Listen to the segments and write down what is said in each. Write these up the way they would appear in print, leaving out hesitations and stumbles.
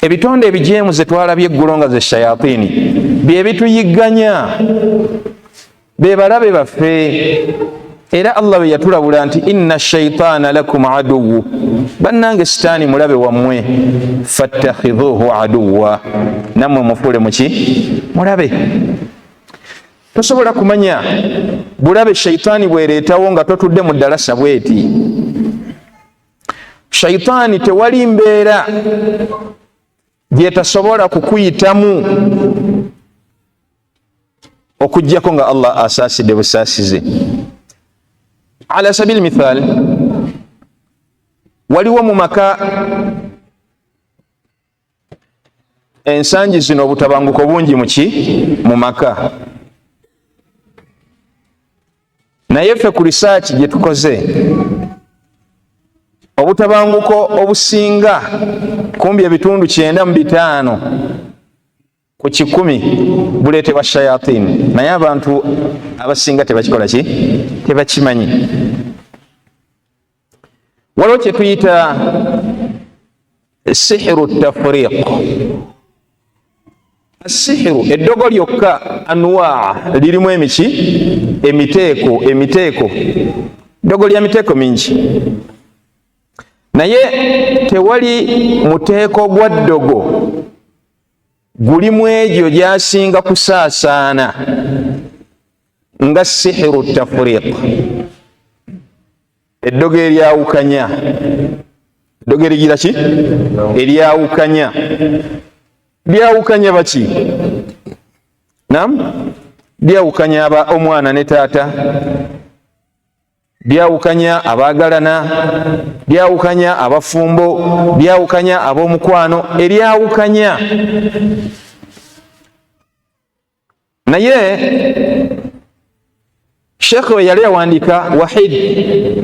Ebitonde ebijeemu ze twalabye eggulo nga ze shayatini bye bituyigganya, be balabe baffe. Era Allah bwe yatulabula nti inna shaitaana lakum aduwu, bannange sitaani mulabe wammwe, fattakhidhuhu aduwa, nammwe mufuule muki? Mulabe. Tosobola kumanya bulabe shaitaani bwereetawo nga totudde mu ddalasa bweti. Shaitaani tewali mbeera gyetasobola kukuyitamu okujjako nga Allah asaasidde busaasizi. Ala sabili mithal, waliwo mu maka ensangi zino obutabanguko bungi muki mu maka, naye ffe ku risaaki gye tukoze obutabanguko obusinga kumbi ebitundu 95 ku 100 buleetebwa shayatini, naye abantu abasinga tebakikola ki, tebakimanyi. Waliwo kye tuyita sihiru tafriq. Sihiru eddogo lyokka anwaa lirimu emiki emiteeko, emiteeko, eddogo lya miteeko mingi, naye tewali muteeko gwa ddogo gulimu egyo gyasinga kusaasaana nga sihiru tafriq, eddogo eryawukanya. Eddogo erigira ki? Eryawukanya. Lyawukanya baki? Nam, lyawukanya aba omwana ne taata, lyawukanya abaagalana, lyawukanya abafumbo, lyawukanya ab'omukwano, eryawukanya. Naye Sheikh we yali yawandiika Wahid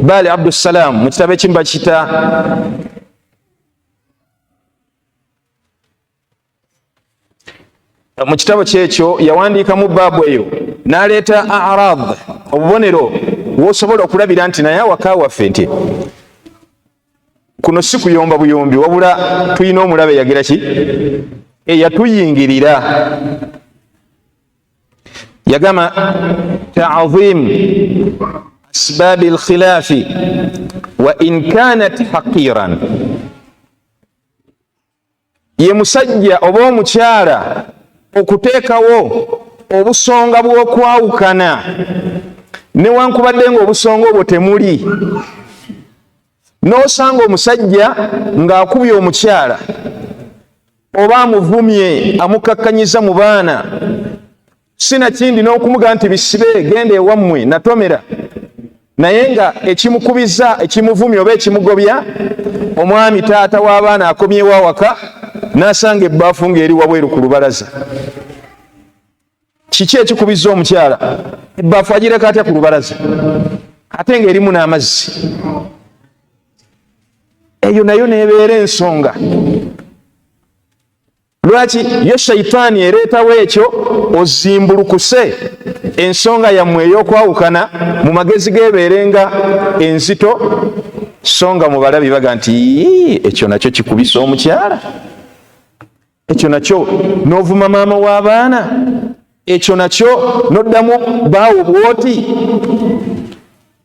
Bali Abdussalam mu kitabo ekimu bakiyita mu kitabo kyekyo yawandiikamu baabu eyo n'aleeta arad, obubonero wosobola okulabira nti naye awaka waffe nti kuno si kuyomba buyombi, wabula tulina omulabe yagira ki eyatuyingirira. Yagamba ta'zim asbabi alkhilafi wa in kanat haqiran, ye musajja oba omukyala okuteekawo obusonga bw'okwawukana newankubadde ng'obusonga obwo temuli. N'osanga omusajja ng'akubye omukyala oba amuvumye, amukakkanyiza mu baana, sinakindi n'okumuga nti bisibe genda ewammwe natomera, naye nga ekimukubiza, ekimuvumye oba ekimugobya, omwami taata w'abaana akomyewo awaka n'asanga ebbaafu ng'eri wabweru ku lubalaza. Kiki ekikubiza omukyala? Ebbaafu agireka atya ku lubalaza ate ng'erimu n'amazzi? Eyo nayo nebeera ensonga lwaki yo shaitaani ereetawo ekyo, ozimbulukuse ensonga yammwe ey'okwawukana mu magezi gebeerenga enzito, so nga mu balabi baga nti ekyo nakyo kikubisa omukyala, ekyo nakyo n'ovuma maama w'abaana, ekyo nakyo n'oddamu baawo bw'oti.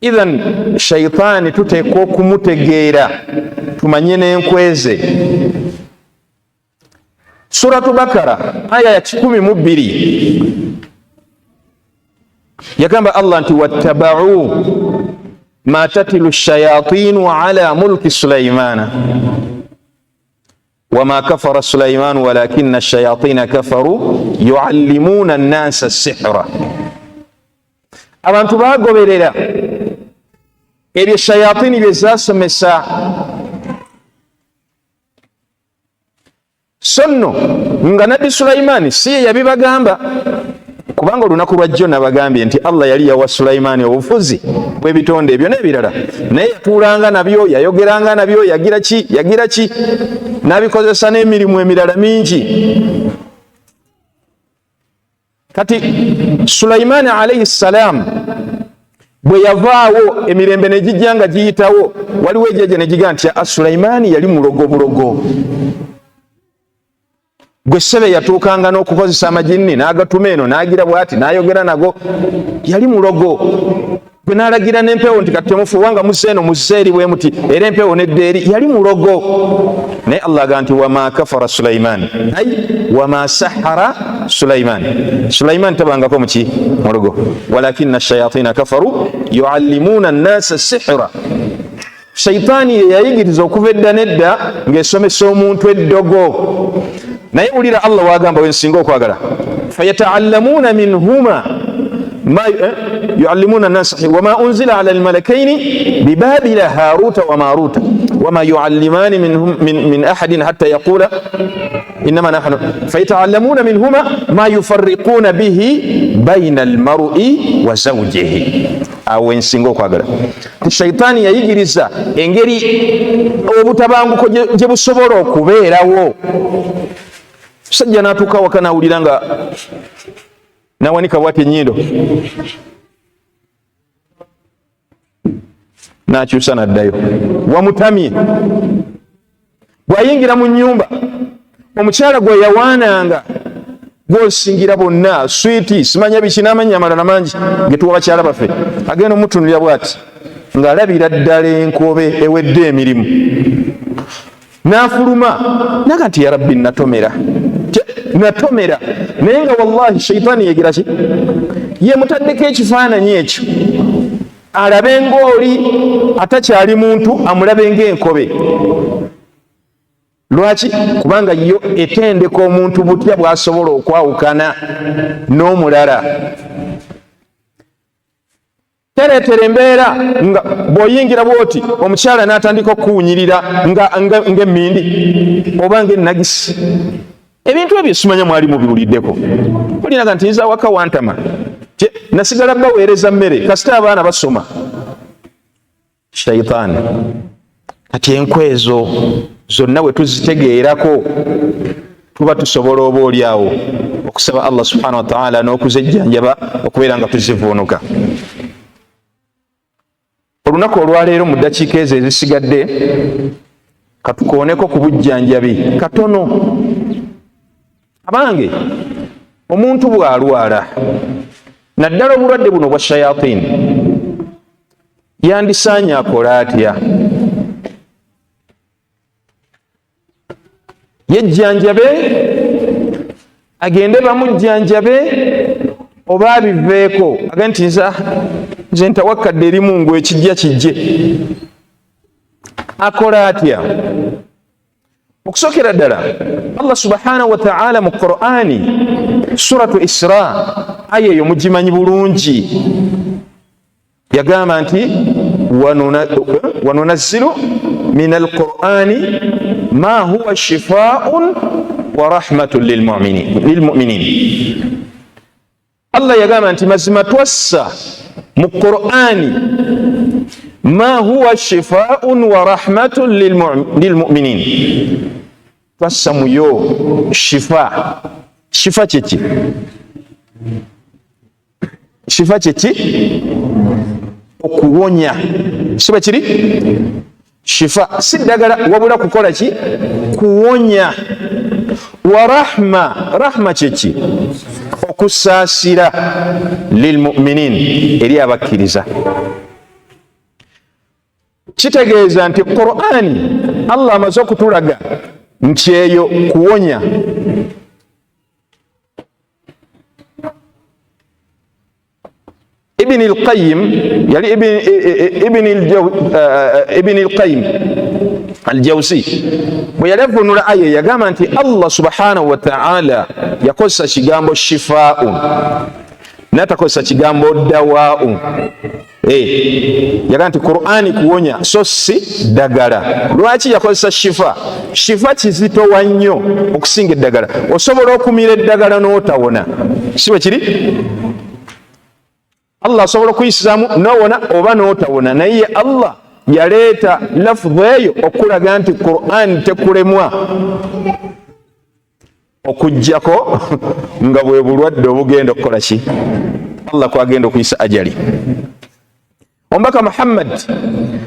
Ithan shaitaani tuteekwa okumutegeera, tumanye n'enkweze. Suratu Bakara aya ya 102 yagamba Allah nti wattabau ma tatilu shayatinu ala mulki Sulaimana wama kafara Sulaimanu walakina shayatina kafaru yuallimuna nnasa sihra. Abantu bagoberera ebyo shayatini bye zasomesa, so nno nga Nabbi Sulaimaani si ye yabibagamba, kubanga olunaku lwajjo nabagambye nti Allah yali yawa Sulaimaani obufuzi bw'ebitonde ebyo n'ebirala, naye yatuulanga nabyo, yayogeranga nabyo, yagira ki, yagira ki, n'abikozesa n'emirimu emirala mingi. Kati Sulaimaani alayhi salam bwe yavaawo, emirembe ne gijja nga giyitawo, waliwo ejeje ne giga nti Sulaimaani yali mulogo bulogo. Gwe ssebe yatuukanga n'okukozesa amajinni n'agatuma eno n'agira bw'ati n'ayogera nago, yali mulogo. Gwe n'alagira n'empewo nti kati temufuuwa nga muzze eno, muzze eri bwe muti, era empewo nedda eri, yali mulogo. Naye Allah agamba nti wama kafara Sulaiman, ay wama sahara Sulaiman. Sulaiman tabangako muki mulogo, walakinna shayatina kafaru yuallimuna nnasa sihira. Shaitaani ye yayigiriza okuva edda nedda ng'esomesa omuntu eddogo. Naye wulira Allah wagamba wensinga okwagala, fayataallamuuna minhuma ma yuallimuna nasa wama unzila ala almalakaini bibabila haruta wa maruta wama yuallimani min ahadin hatta yaqula innama nahnu fayataallamuuna minhuma ma yufarriquuna bihi baina almar'i wa zawjihi. Awo ensinga okwagala nti shaitaani yayigiriza engeri obutabanguko gye busobola okubeerawo. Musajja n'atuuka awaka n'awulira nga nawanika bwati ennyindo, n'akyusa n'addayo, wamutamye. Bw'ayingira mu nnyumba, omukyala gwe yawaananga gwosingira bonna switi simanya biki n'amannya amalala mangi getuwa bakyala baffe, agenda omutunulira bwati ng'alabira ddala enkobe ewedde emirimu, n'afuluma naga nti ya rabbi natomera natomera. Naye nga wallahi shaitaani yegira ki, yemutaddeko ekifaananyi ekyo alabe ng'oli atakyali muntu, amulabe ng'enkobe. Lwaki? Kubanga yo etendeka omuntu butya bw'asobola okwawukana n'omulala. Tereetera embeera nga bw'oyingira bw'oti omukyala n'atandika okukuwunyirira ng'emmindi oba ng'ennagisi. Ebintu ebyo simanya mwali mubiwuliddeko. Olinaga nti nze awaka wantama, nasigala baweereza mmere kasita abaana basoma. Shaitaani. Kati enkwe ezo zonna we tuzitegeerako tuba tusobola oba oli awo okusaba Allah subhanahu wa ta'ala n'okuzejjanjaba okubeera nga tuzivuunuka. Olunaku olwaleero mu ddakiika ezo ezisigadde katukooneko ku bujjanjabi katono. Abange, omuntu bw'alwala naddala obulwadde buno obwa shayatini, yandisaanye akola atya? Yejjanjabe, agende bamujjanjabe, oba abiveeko agende nti nze ntawakkadde eri Mungu, ekijja kijje. Akola atya? Okusookera ddala Allah subhanahu wa ta'ala mu Qur'ani suratu Isra, aya eyo mugimanyi bulungi, yagamba nti wanunazzilu min alqur'ani ma huwa shifaun wa rahmatun lilmuminin. Allah yagamba nti mazima twassa mu Qur'ani ma huwa shifaun wa rahmatun lilmuminin, twassa muyo shifa. Shifa kyeki? Shifa kyeki? Okuwonya, si bwe kiri? Shifa si ddagala wabula kukola ki? Kuwonya. Wa rahma, rahma kyeki? Okusaasira. Lilmuminin, eri abakkiriza. Kitegeeza nti Qur'ani Allah amaze okutulaga nti eyo kuwonya. Ibn al-Qayyim yali Ibn al-Qayyim al-Jawzi bwe yali avvuunula aya yagamba nti Allah subhanahu wa ta'ala yakozesa kigambo shifaa'u n'atakozesa kigambo dawaa'u. Yagamba nti Qur'ani kuwonya so si ddagala. Lwaki yakozesa shifa? Shifa kizitowa nnyo okusinga eddagala. Osobola okumira eddagala n'otawona, si bwe kiri? Allah asobola okuyisizaamu n'owona oba n'otawona, naye Allah yaleeta lafudhu eyo okulaga nti Qur'an tekulemwa okuggyako nga bwe bulwadde obugenda okukola ki Allah kwagenda okuyisa ajali. Omubaka Muhammad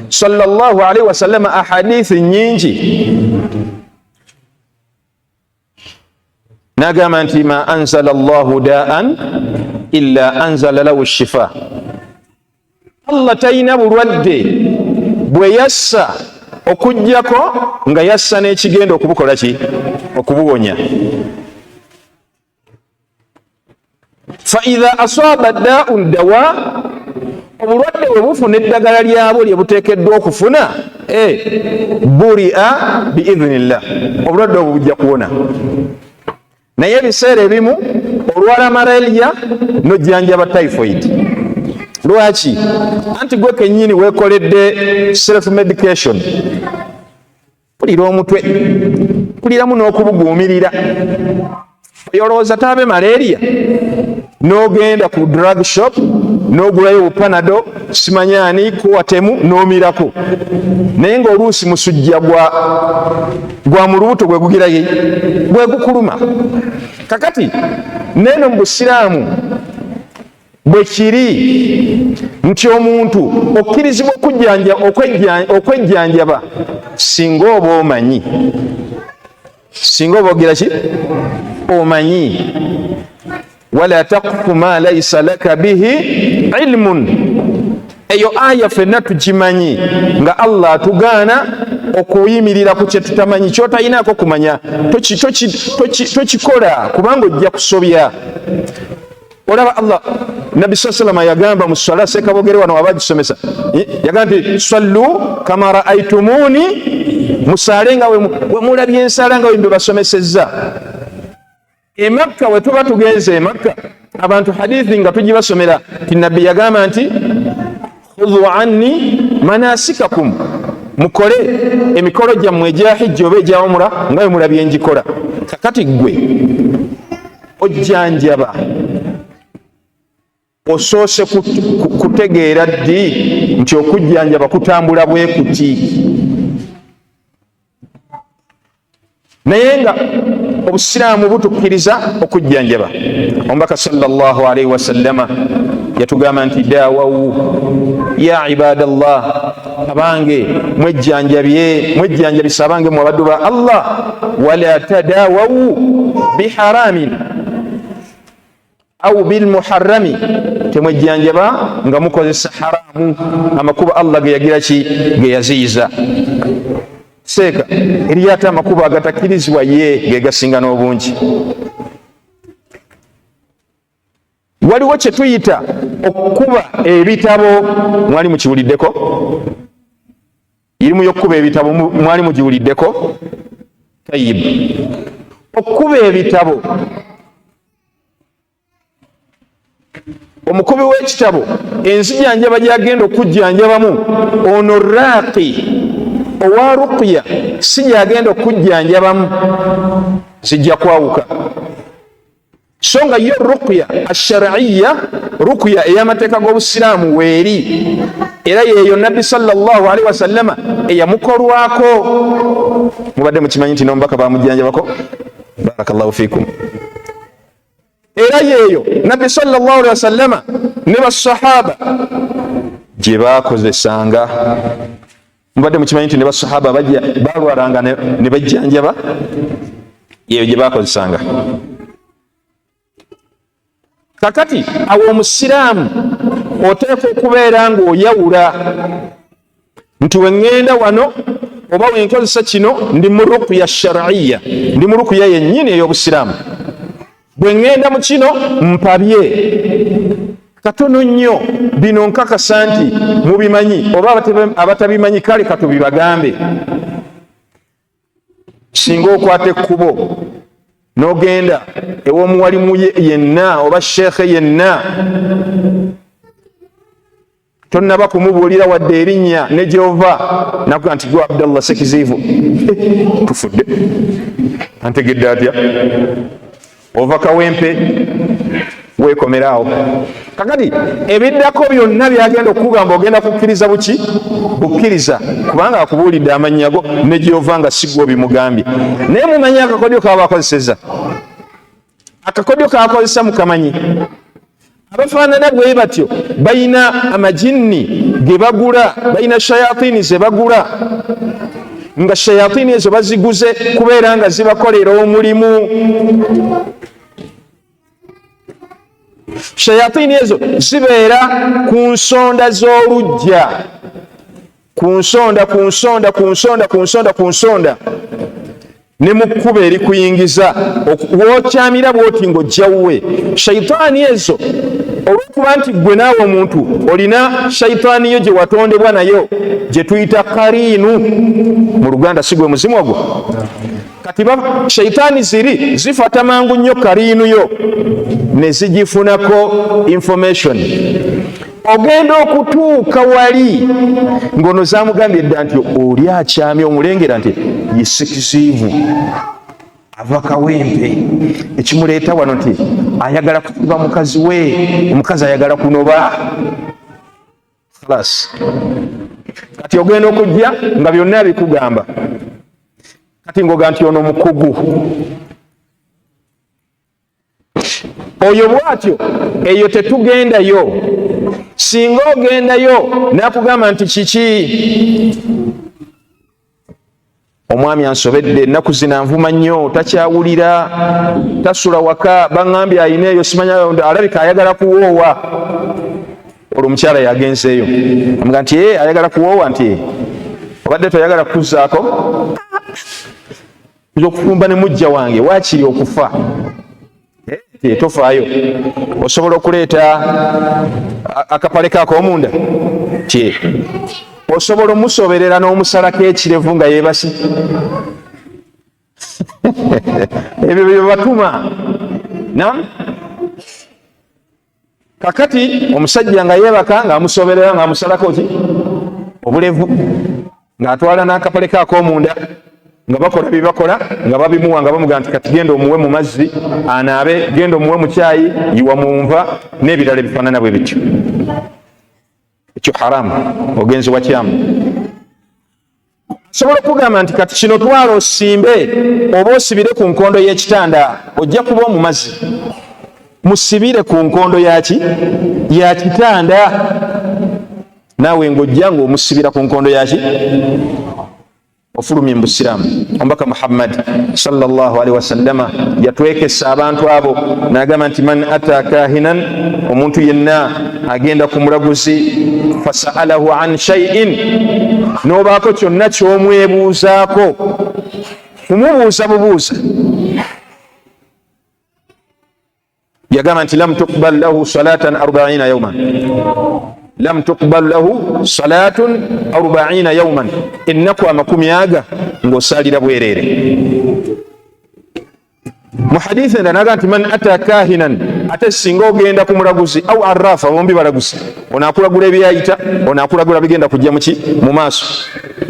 sallallahu alaihi wasallam ahadithi nyingi N'agamba nti ma anzala Allahu daan illa anzala lahu shifa. Allah talina bulwadde bwe yassa okuggyako nga yassa n'ekigenda okubukola ki? Okubuwonya. Fa idha asaba daun dawa, obulwadde bwe bufuna eddagala lyabwo lye buteekeddwa okufuna, buria biidhnillah, obulwadde obwo bujja kuwona. Naye ebiseera ebimu olwala malaria nojjanjaba typhoid. Lwaki? Anti gwe kennyini weekoledde self medication. Mpulira omutwe, mpuliramu n'okubuguumirira, oyolowooza taabe malaria, n'ogenda ku drug shop n'ogulayo bupanado simanyani kuwatemu n'omirako, naye ng'oluusi musujja gwa mu lubuto gwe gugiraye gwe gukuluma. Kakati neeno mu busiraamu bwe kiri nti omuntu okkirizibwa okwejjanjaba singa oba omanyi, singa oba ogira ki omanyi. Wala taqfu ma laisa laka bihi ilmun, eyo aya ffenna tugimanyi nga Allah atugaana okuyimirira ku kye tutamanyi. Ky'otalinaako kumanya tokikola kubanga ojja kusobya. Olaba Allah Nabbi sallallahu alayhi wasallam yagamba mu swala, sekabogere wano abagisomesa, yagamba nti sallu kama raaitumuni, musaale nga we mulabye ensala nga we mbibasomesezza. E Makka we tuba tugenze e Makka, abantu hadithi nga tugibasomera ti Nabbi yagamba nti khudhu anni manasikakum, mukole emikolo gyammwe egya hijja oba egya umura nga we mulabye ngikola. Kakati ggwe ojjanjaba osoose kutegeera ddi nti okujjanjaba kutambula bwe kuti? Naye nga obusiraamu butukkiriza okujjanjaba. Omubaka sallallahu alaihi wasallama yatugamba nti dawawu ya ibadallah, abange mwejjanjabye, mwejjanjabisa abange mu abaddu ba Allah, wala tadawawu biharamin au bilmuharrami, temwejjanjaba nga mukozesa haramu, amakubo Allah ge yagira ki ge yaziyiza. Seeka eriyo ate amakubo agatakkirizibwa ye ge gasinga n'obungi. Waliwo kye tuyita okukuba ebitabo, mwali mukiwuliddeko? Irimu y'okukuba ebitabo mwali mugiwuliddeko? Tayib, okukuba ebitabo, omukubi w'ekitabo enzijanjaba gy'agenda okujjanjabamu ono raaqi owa ruqya si gy'agenda okujjanjabamu, zijja kwawuka. So nga yo ruqya ashariya, ruqya ey'amateeka g'obusiraamu weeri, era yeeyo Nabbi sallallahu alaihi wasallama eyamukolwako. Mubadde mukimanyi nti n'omubaka bamujjanjabako? Barakallahu fikum. Era yeeyo Nabbi sallallahu alaihi wasallama ne basahaba gye bakozesanga. Mubadde mukimanyi nti ne basahaba balwalanga ne bajjanjaba? Yeeyo gye bakozesanga. Kakati awo omusiraamu oteekwa okubeera ng'oyawula nti weŋŋenda wano oba wenkozesa kino ndi mu ruqya shariya, ndi mu ruqya yennyini ey'obusiraamu, bwe ŋŋenda mu kino mpabye katono nnyo. Bino nkakasa nti mubimanyi, oba abatabimanyi kale katubibagambe. Singa okwata ekkubo n'ogenda ew'omuwalimu yenna oba sheekhe yenna, tonnaba kumubuulira wadde erinnya ne gy'ova, nakuga nti gwe Abdallah Sekiziivu, tufudde, antegedde atya? Ova Kawempe, weekomeraawo. Kakati ebiddako byonna byagenda okukugamba ogenda kukkiriza buki? Bukkiriza, kubanga akubuulidde amannya go ne gy'ova nga si gwe obimugambye. Naye mumanyi akakodyo kaba akozesezza, akakodyo kakozesa mukamanyi. Abafaanana bwe batyo balina amajinni ge bagula, balina shayatini ze bagula. Nga shayatini ezo baziguze kubeera nga zibakolera omulimu. Shayatini ezo zibeera ku nsonda z'oluggya, ku nsonda, ku nsonda, ku nsonda, ku nsonda, ku nsonda, ne mu kkubo erikuyingiza w'okyamira bw'oti ng'ojja wuwe. Shaitaani ezo, olw'okuba nti ggwe naawe omuntu olina shaitaani yo gye watondebwa nayo gye tuyita kariinu mu Luganda, si gwe muzimu ogwo? Kati shaitaani ziri zifata mangu nnyo kariinu yo ne zigifunako information. Ogenda okutuuka wali ng'ono zamugambye dda nti oli akyamye, omulengera nti yesikiziivu, ava Kawempe, ekimuleeta wano nti ayagala kusiba mukazi we, omukazi ayagala kunoba. Khalas, kati ogenda okujja nga byonna bikugamba, kati ngoga nti ono mukugu oyo bwatyo. Eyo tetugendayo. Singa ogendayo nakugamba nti kiki, omwami ansobedde ennaku zino, anvuma nnyo, takyawulira, tasula waka, baŋŋambye ayina eyo simanya, alabika ayagala kuwoowa. Olwo omukyala yagenzeeyo amuga nti e ayagala kuwoowa, nti obadde toyagala kukuzaako okufumba ne mujja wange, waakiri okufa. Tofaayo, osobola okuleeta akapale kaako omunda, ti osobola omusoberera n'omusalako ekirevu nga yeebase. Ebyo byebatuma nam. Kakati omusajja nga yeebaka ng'amusoberera, ng'amusalako ki obulevu, ng'atwala n'akapale kaako omunda, nga bakola bye bakola, nga babimuwa, nga bamugaa nti kati genda omuwe mu mazzi anaabe, genda omuwe mu kyayi, yiwa mu nva n'ebirala ebifaanana bwe bityo. Ekyo haramu, ogenzi wakyamu. Asobola okugamba nti kati kino twala osimbe oba osibire ku nkondo y'ekitanda, ojja kuba omumazi, musibire ku nkondo yaki ya kitanda, naawe ng'ojja ng'omusibira ku nkondo yaki, ofulumye mu busiraamu. Omubaka Muhammad sallallahu alaihi wasallama yatwekesa abantu abo n'agamba nti man ata kahinan, omuntu yenna agenda ku mulaguzi, fasaalahu an shaiin, n'obaako kyonna ky'omwebuuzaako, kumubuuza bubuuza, yagamba nti lam tuqbal lahu salatan arbaina yauman, lam tuqbal lahu salatun arbaina yauman, ennaku 40 aga ng'osaalira bwereere. Mu hadithi endala naga nti man ata kahinan, ate singa ogenda ku mulaguzi au arrafa, bombi balaguzi, ono akulagula ebyayita, ono akulagula bigenda kujja muki mu maaso,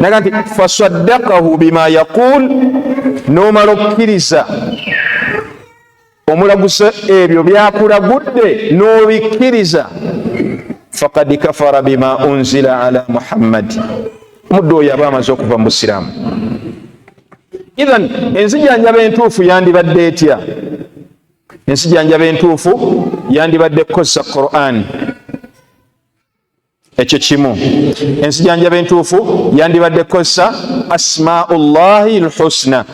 naga nti fasaddakahu bima yaqul, n'omala okukkiriza omulaguzi ebyo byakulagudde n'obikkiriza, fakad kafara bima unzila ala Muhammad, omuddu oyo aba amaze okuva mu busiraamu. Ithan enzijanjaba entuufu yandibadde etya? Enzijanjaba entuufu yandibadde kukozesa Quran, ekyo kimu. Enzijanjaba entuufu yandibadde kukozesa asmaullahi lhusna.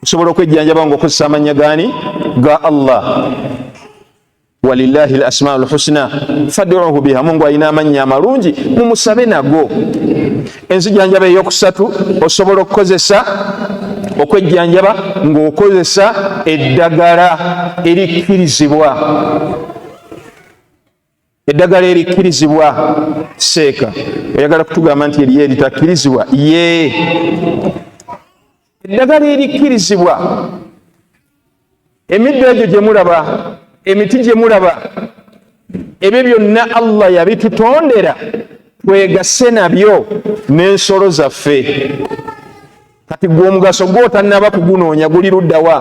Osobola okwejjanjaba nga okozesa amannya gani? Ga Allah. Walillahi lasmau lhusna faduuhu biha, Mungu alina amannya amalungi, mumusabe nago. Enzijanjaba eyokusatu, osobola okukozesa okwejjanjaba ng'okozesa eddagala erikkirizibwa. Eddagala erikkirizibwa, seeka oyagala kutugamba nti eriyo eritakkirizibwa? Ye eddagala erikkirizibwa, emiddo egyo gye mulaba, emiti gye mulaba, ebyo byonna Allah yabitutondera twegase nabyo n'ensolo zaffe. Kati gwe omugaso gw'otannaba kugunoonya guli luddawa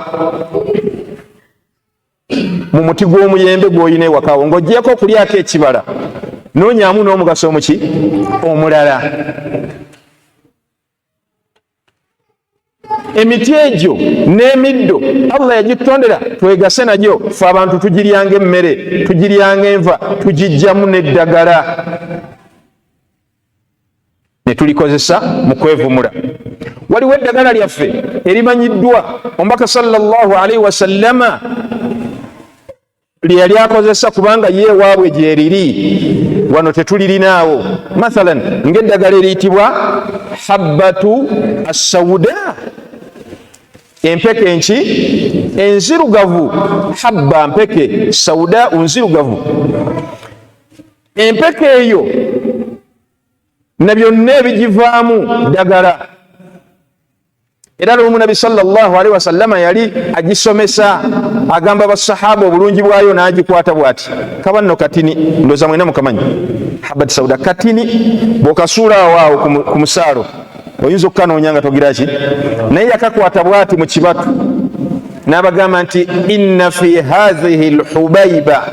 mu muti gw'omuyembe gw'olina ewakawo? Ng'ogyeko okulyako ekibala, noonyamu n'omugaso omuki omulala. Emiti egyo n'emiddo Allah yagitutondera twegase nagyo. Fe abantu tugiryanga emmere, tugiryanga enva, tugijjamu n'eddagala ne tulikozesa mu kwevumula. Waliwo eddagala lyaffe erimanyiddwa Omubaka sallallahu alaihi wasallama lyeyali akozesa, kubanga ye ewaabwe gyeriri, wano tetulirinaawo. Mathalan, ng'eddagala eriyitibwa habbatu assauda, empeke enki enzirugavu. Habba mpeke, sauda nzirugavu. Empeke eyo na byonna ebigivaamu ddagala. Era lumu Nabi sallallahu alaihi wasallama yali agisomesa, agamba basahaba obulungi bwayo, n'agikwata bwati. Kaba nno katini, ndoza mwena mukamanyi habati sauda katini. Bw'okasuula awo awo ku musaalo, oyinza okukanoonya nga togiraki, naye yakakwata bwati mu kibatu n'abagamba nti inna fi hadhihi lhubaiba,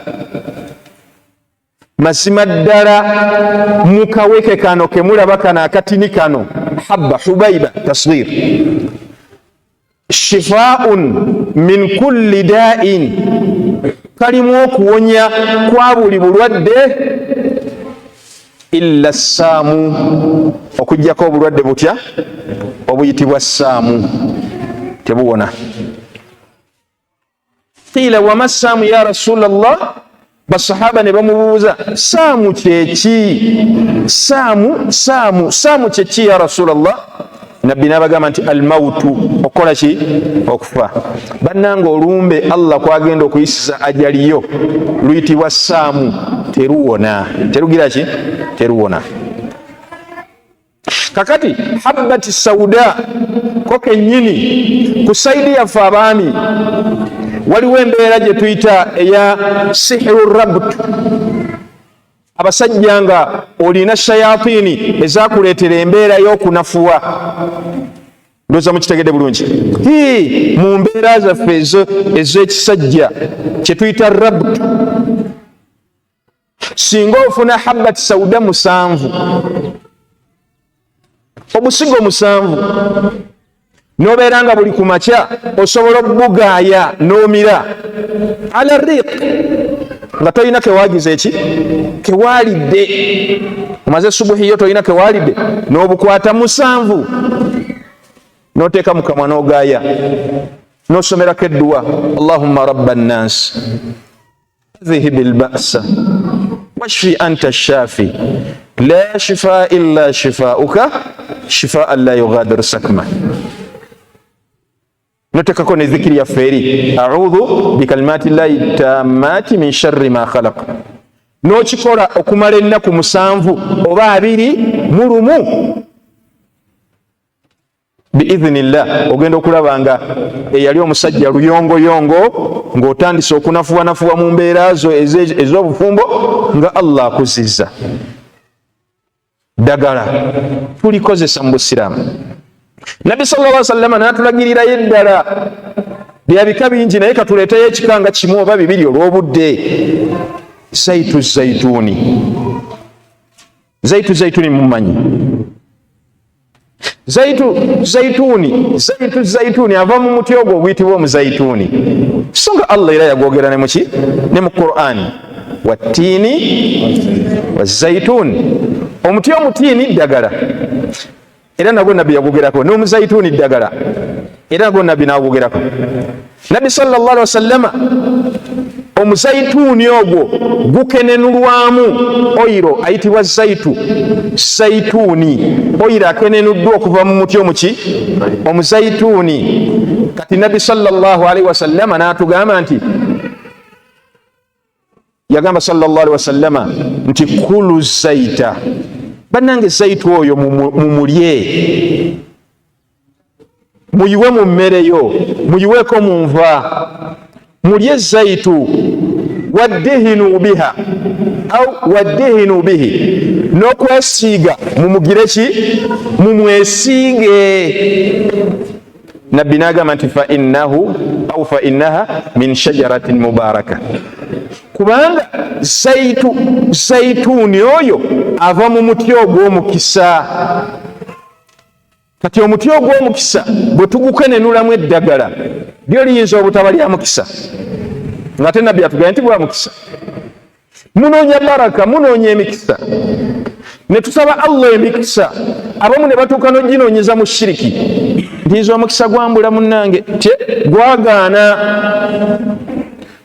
mazima ddala mukaweke kano kemulaba kano akatini kano, habba hubaiba tasghir, shifaun min kulli da'in, kalimu okuwonya kwa buli bulwadde, illa saamu, okuggyako obulwadde butya obuyitibwa saamu, tebuwona. Qiila wama saamu ya Rasulallah, basahaba ne bamubuuza, saamu kyeki? Saamu, saamu, saamu kyeki ya Rasulallah? Nabbi n'abagamba nti almautu, okukola ki? Okufa. Bannanga, olumbe Allah kwagenda okuyisiza ajaliyo luyitibwa saamu, teruwona, terugira ki? Teruwona. Kakati habbati sauda ko kennyini, ku side yaffe abaami waliwo embeera gye tuyita eya sihiru rabtu. Abasajja nga olina shayatini ezakuleetera embeera y'okunafuwa, ndowooza mukitegedde bulungi. Hi, mu mbeera zaffe ez'ekisajja kyetuyita rabtu, singa ofuna habbati sauda 7, obusigo 7, nobeera nga buli kumakya osobola obugaaya n'omira ala riq, nga tolina kewagiza eki kewalidde, omaze subuhi yo tolina kewalidde, n'obukwata 7 n'oteeka mu kamwa n'ogaaya n'osomerako edduwa, Allahumma rabba nnas adhhib alba'sa washfi anta shafi la shifa illa shifauka shifaan la yughadiru sakma, notekako ne zikiri yaffe eri audhu bikalimati llahi tammati min sharri ma khalaq, n'okikola okumala ennaku 7 oba 21, biidhinillah ogenda okulaba nga eyali omusajja luyongoyongo ng'otandise okunafuwanafuwa mu mbeera zo ez'obufumbo, nga Allah akuzizza. Ddagala tulikozesa mu busiraamu. Nabbi sallallahu alaihi wasallam n'atulagirirayo eddala lya bika bingi, naye katuleeteyo ekika nga kimu oba bibiri olw'obudde. Zaitu zaituni, zaitu zaituni, mumanyi zaitu zaituni? Zaitu zaituni ava mu muti ogwo oguyitibwa omuzaituni, so nga Allah era yagwogera ne muki, ne mu Qur'ani, wattiini wazaituni. Omuti omutiini ddagala, era nagwo Nabbi yagwogerako, n'omuzaituni ddagala, era nagwo Nabbi nagwogerako. Nabbi sallallahu alaihi wasallama, omuzaituuni ogwo gukenenulwamu oyiro ayitibwa zaitu zaituuni, oyiro akenenuddwa okuva mu muti omuki omuzaituuni. Kati Nabbi sallallahu alaihi wasallama n'atugamba nti, yagamba sallallahu alaihi wasallama nti kulu zaita, bannange zaitu oyo mumulye, muyiwe mu mmere yo, muyiweeko mu nva, mulye zaitu, waddihinu biha au waddihinu bihi, n'okwesiiga mumugire ki, mumwesiige. Nabbi n'agamba nti fa innahu au fa innaha min shajaratin mubaraka, kubanga zaitu zaituuni oyo ava mu muti ogw'omukisa. Kati omuti ogw'omukisa bwe tugukenenulamu eddagala, lyo liyinza obutaba lya mukisa, nga te Nabbi atugambye nti bwa mukisa. Munoonya baraka, munoonya emikisa. Ne tusaba Allah emikisa, abamu ne batuuka n'oginoonyeza mu shiriki, nti nze omukisa gwambula munnange, tye gwagaana,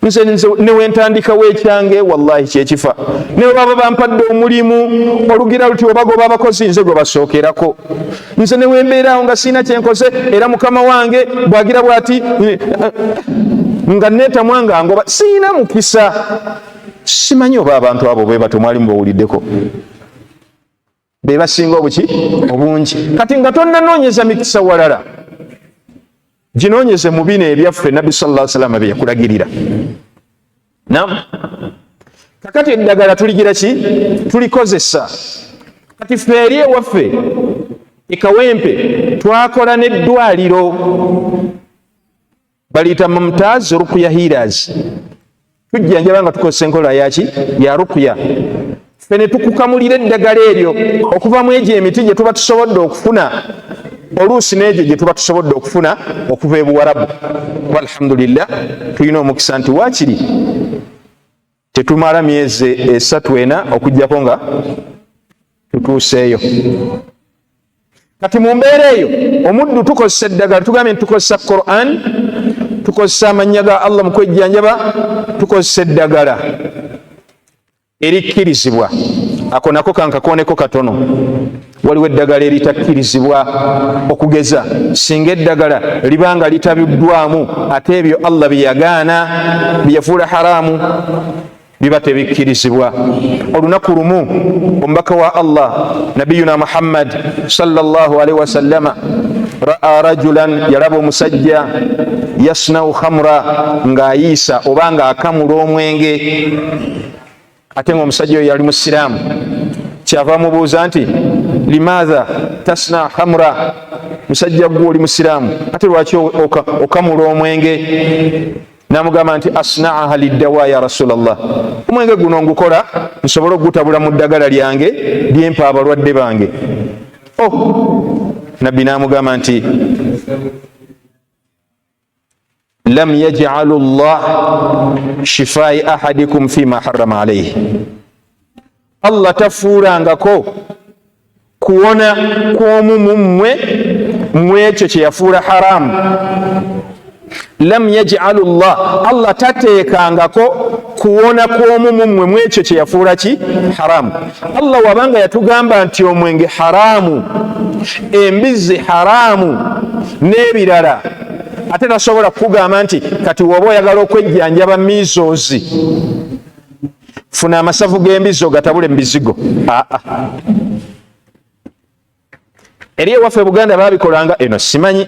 nze newentandikawo ekyange wallahi kyekifa, ne baba bampadde omulimu olugira luti obagoba abakozi nze gwe basookerako, nze newembeeraawo nga sirina kyenkoze, era mukama wange bwagira bwati nga neetamwa nga ngoba, sirina mukisa. Simanyi oba abantu abo bwe batyo mwali mubawuliddeko, be basinga obuki obungi. Kati nga tonnanoonyeza mikisa walala, ginoonyeze mu bino ebyaffe Nabbi sallallahu alaihi wasallam bye yakulagirira. Nam kakati eddagala tuligira ki? Tulikozesa. Kati ffe eri ewaffe e Kawempe twakola n'eddwaliro baliyita Mumtaz Ruqya Healers. Tujjanjaba nga tukozesa enkola yaki? Ya ruqya. Ffe ne tukukamulira eddagala eryo okuva mu egyo emiti gye tuba tusobodde okufuna, oluusi n'egyo gye tuba tusobodde okufuna okuva e Buwarabu, kuba alhamdulillah tulina omukisa nti waakiri tetumala myezi 3 4 okuggyako nga tutuuseeyo. Kati mu mbeera eyo omuddu tukozesa eddagala, tugambye nti tukozesa Quran, tukozesa amannya ga Allah mu kwejjanjaba, tukozesa eddagala erikkirizibwa. Ako nako kankakooneko katono. Waliwo eddagala eritakkirizibwa, okugeza singa eddagala liba nga litabiddwamu ate ebyo Allah bye yagaana, bye yafuula haramu, biba tebikkirizibwa. Olunaku lumu omubaka wa Allah nabiyuna Muhammad sallallahu alaihi wasallama raa rajulan, yalaba omusajja yasnau khamra, ng'ayiisa oba ng'akamula omwenge, ate nga omusajja oyo yali musiraamu. Kyava amubuuza nti limaatha tasna khamra, musajja gwe oli musiraamu ate lwaki okamula omwenge? Namugamba nti asnaaha liddawa ya Rasulallah, omwenge guno ngukola nsobole okugutabula mu ddagala lyange lyempa abalwadde bange. Oh, Nabbi namugamba nti lam yajalu llah shifai ahadikum fima harama alaihi, Allah tafuulangako kuwona kw'omu mu mmwe mwekyo kye yafuula haramu. Lam yajalu llah, Allah tateekangako kuwona kw'omu mu mmwe mwekyo kye yafuula ki? Haramu. Allah wabanga yatugamba nti omwenge haramu, embizzi haramu n'ebirala, ate tasobola kukugamba nti kati woba oyagala okwejjanjaba measles funa amasavu g'embizzi ogatabule mu bizigo. Aa, eri ewaffe Buganda babikolanga eno, simanyi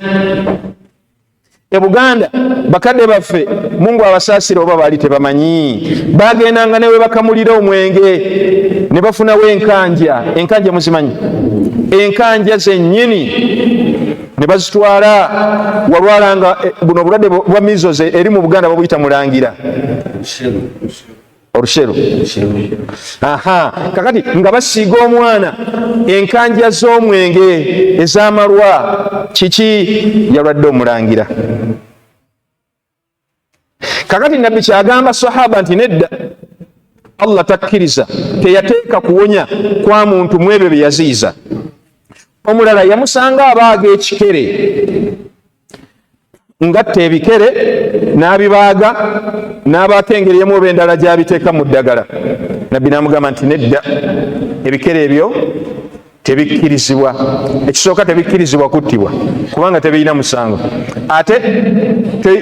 e Buganda bakadde baffe, Mungu abasaasire, oba baali tebamanyi, bagendanga newe bakamulira omwenge ne bafunawo enkanja. Enkanja muzimanyi? Enkanja zennyini ne bazitwala. Walwalanga buno obulwadde bwa measles eri mu Buganda babuyita mulangira, olusheru. Aha, kakati nga basiiga omwana enkanja z'omwenge ez'amalwa, kiki? Yalwadde omulangira. Kakati Nabbi kyagamba sahaba nti nedda, Allah takkiriza, teyateeka kuwonya kwa muntu mu ebyo bye yaziyiza. Omulala yamusanga abaaga ekikere, ngatta ebikere n'abibaaga n'abaako engeri emu oba endala gy'abiteeka mu ddagala. Nabbi n'amugamba nti nedda, ebikere ebyo tebikkirizibwa. Ekisooka, tebikkirizibwa kuttibwa kubanga tebirina musango, ate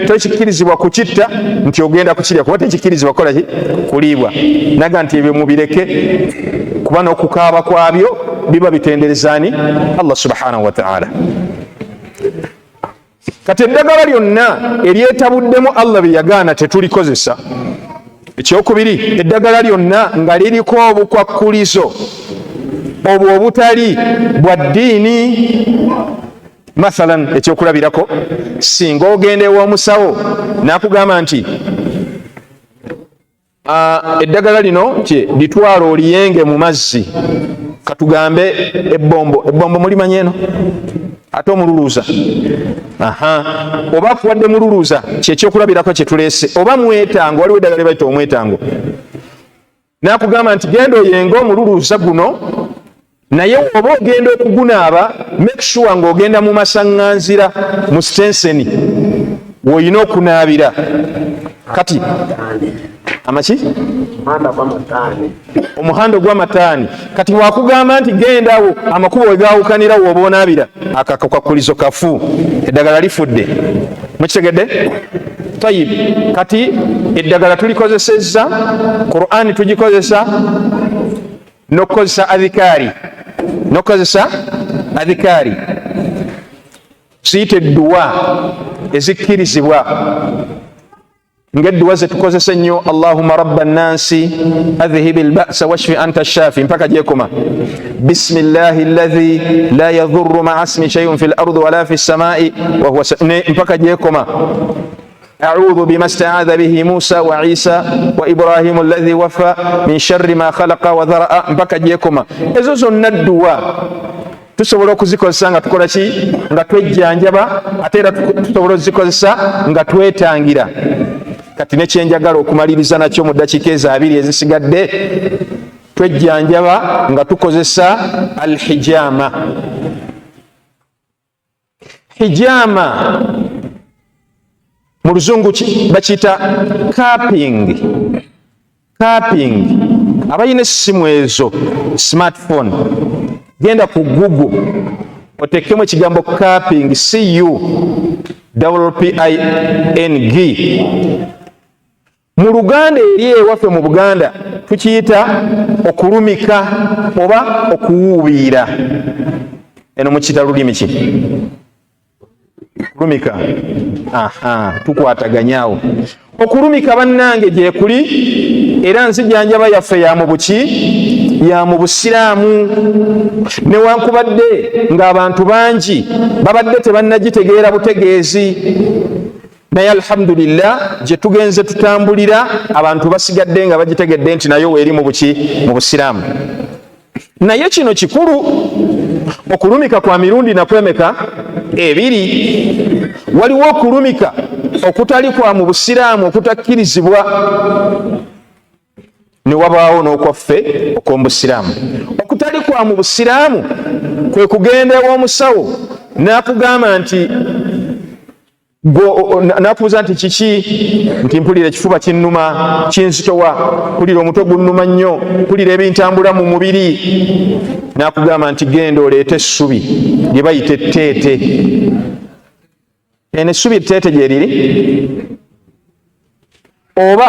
tekikkirizibwa kukitta nti ogenda kukirya kuba tekikkirizibwa kukola ki? Kuliibwa. Naga nti ebyo mubireke, kuba n'okukaaba kwabyo biba bitenderezaani Allah subhanahu wataala. Kati eddagala lyonna eryetabuddemu Allah bye yagaana tetulikozesa. Ekyokubiri, eddagala lyonna nga liriko obukwakkulizo obwo obutali bwa ddiini. Mathalan, ekyokulabirako, singa ogenda ew'omusawo n'akugamba nti eddagala lino kye litwala oliyenge mu mazzi, katugambe ebbombo, ebbombo mulimanyi eno, ate omululuuza, aha, oba akuwadde mululuuza, kyekyokulabirako kyetuleese, oba mwetango, waliwo eddagala lyebayita omwetango, nakugamba nti genda oyenge omululuuza guno Naye oba ogenda okugunaaba, make sure ng'ogenda mu masaŋŋanzira, mu sitenseni w'olina okunaabira. Kati amaki, omuhanda ogw'amataani, kati wakugamba nti gendawo amakubo wegawukanira woba onaabira, akakakwakulizo kafu, eddagala lifudde. Mukitegedde? Tayib. Kati eddagala tulikozesezza, Qur'ani tugikozesa n'okukozesa adhikaari, n'okukozesa adhikaari ziyita edduwa ezikkirizibwa, ng'edduwa zetukozesa ennyo, "Allahuma rabba nnansi adhhibi lbasa washfi anta shafi", mpaka gyekoma, "Bismillahi alladhi la yadhurru maa smi shayun fi lardi wala fi ssamai wahuwa", mpaka gyekoma, "Audhu bima staadha bihi Musa wa Isa wa Ibrahimu alladhi wafa min sharri ma khalaqa wa dharaa", mpaka gyekoma. Ezo zonna dduwa tusobola okuzikozesa nga tukola ki? Nga twejjanjaba. Ate era tusobola okuzikozesa nga twetangira. Kati nekyenjagala okumaliriza nakyo mu ddakiika ezo 20 ezisigadde, twejjanjaba nga tukozesa alhijama. Hijama mu luzungu bakiyita cupping. Cupping, abalina essimu ezo smartphone, genda ku Google otekemu ekigambo cupping, cu p i n g. Mu Luganda eri ewaffe mu Buganda tukiyita okulumika oba okuwuubiira. Eno mukiyita lulimi ki? Kulumika. Aha, tukwataganyawo. Okulumika, bannange, gyekuli era nzijanjaba yaffe ya mu buki, ya mu Busiraamu, newankubadde ng'abantu bangi babadde tebannagitegeera butegeezi. Naye alhamdulillah, gye tugenze tutambulira, abantu basigadde nga bagitegedde nti nayo weeri mu buki, mu Busiraamu. Naye kino kikulu, okulumika kwa mirundi nakwemeka ebiri. Waliwo okulumika okutali kwa mu Busiraamu, okutakkirizibwa, ne wabaawo n'okwaffe okw'omu Busiraamu. Okutali kwa mu Busiraamu kwe kugenda ew'omusawo n'akugamba nti, nakubuuza nti kiki? Nti mpulira ekifuba kinnuma, kinzitowa, mpulira omutwe gunnuma nnyo, mpulira ebintambula mu mubiri. Nakugamba nti genda oleete essubi lye bayita etteete. Eno essubi etteete gyeriri, oba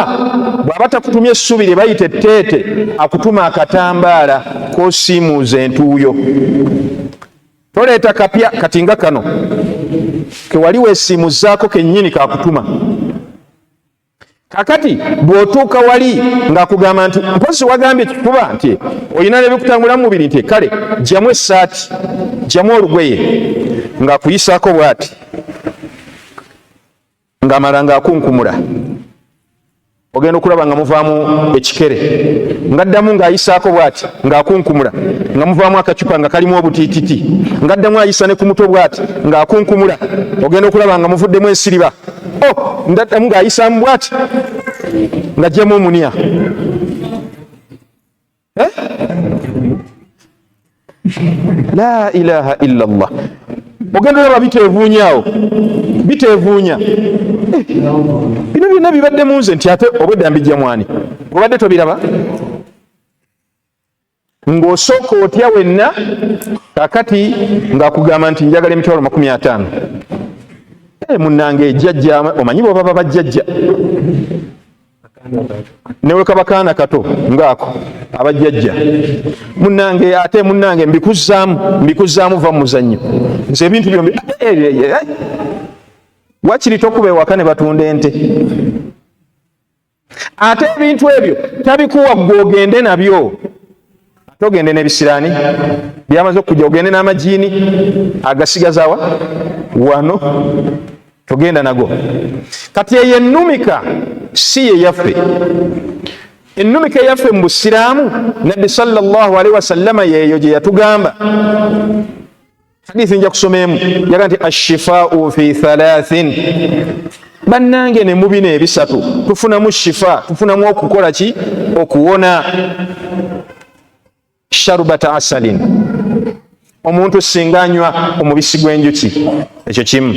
bw'aba takutumya essubi lye bayita etteete, akutuma akatambaala k'osiimuuza entuuyo. Toleeta kapya kati nga kano kewali weesiimuzaako kennyini kakutuma. Kakati bw'otuuka wali ng'akugamba nti mpozi wagambye kifuba, nti olina nebikutambula mu mubiri, nti kale jjamu essaati, jjamu olugoye, ng'akuyisaako bw'ati, ng'amala ng'akunkumula, ogenda okulaba nga muvaamu ekikere. Ngaddamu ng'ayisaako bw'ati, ng'akunkumula, nga muvaamu akacupa nga kalimu obutiititi. Ngaddamu ayisa ne ku mutwe bw'ati, ng'akunkumula, ogenda okulaba nga muvuddemu ensiriba. O oh, ndaddamu ng'ayisaamu bw'ati, ng'ajjamu omunya. Eh? La ilaha illa Allah! Ogenda olaba biteevuunyaawo, biteevuunya. Eh, bino byonna bibadde mu nze, nti ate obwedda mbijja mwani? Obadde tobiraba ng'osooka otya wenna. Kakati ng'akugamba nti njagala 50,000. Eh, munnange, ejjajja, omanyi bwe baba bajjajja, newekaba kaana kato ngaako abajjajja, munange, ate munange mbikuzaamu, mbikuzaamu, va mumuzannyo, nze ebintu byombi eh, eh, eh, wakiri tokuba ewaka ne batunda ente. Ate ebintu ebyo tabikuwa gwe ogende nabyo, ate ogende n'ebisiraani byamaze okujja, ogende n'amajiini agasigazawa wano, togenda nago. Kati eyo ennumika si ye yaffe. Ennumika eyaffe mu Busiraamu, Nabbi sallallahu alaihi wasallama yeeyo gye yatugamba. Hadithi nja kusoma emu, yaga nti ashifaau fi thalathin. Bannange, ne mu bino ebisatu tufunamu shifa, tufunamu okukola ki? Okuwona. Sharubata asalin. Omuntu singa anywa omubisi gw'enjuki, ekyo kimu.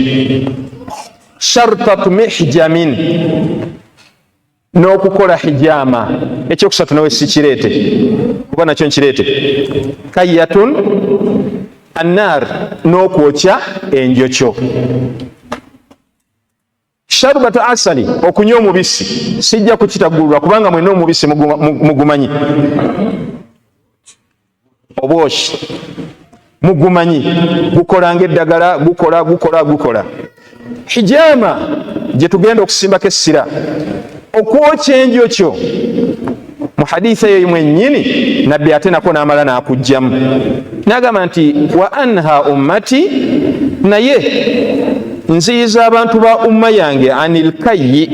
Shartatu mihjamin, n'okukola hijama. Ekyokusatu nawe sikireete, kuba nakyo nkireete. Kayatun annar, n'okwokya enjokyo. Sharubatu asali, okunywa omubisi, sijja kukitagulula kubanga mwena omubisi mugumanyi, obwoki mugumanyi, gukola ngaeddagala, gukola gukola gukola. Hijama gye tugenda okusimbako essira, okwokya enjokyo, mu haditha eyo mwennyini Nabbi ate nako n'amala n'akugjamu n'agamba nti wa anha ummati, naye nziyiza abantu ba umma yange anil kayyi,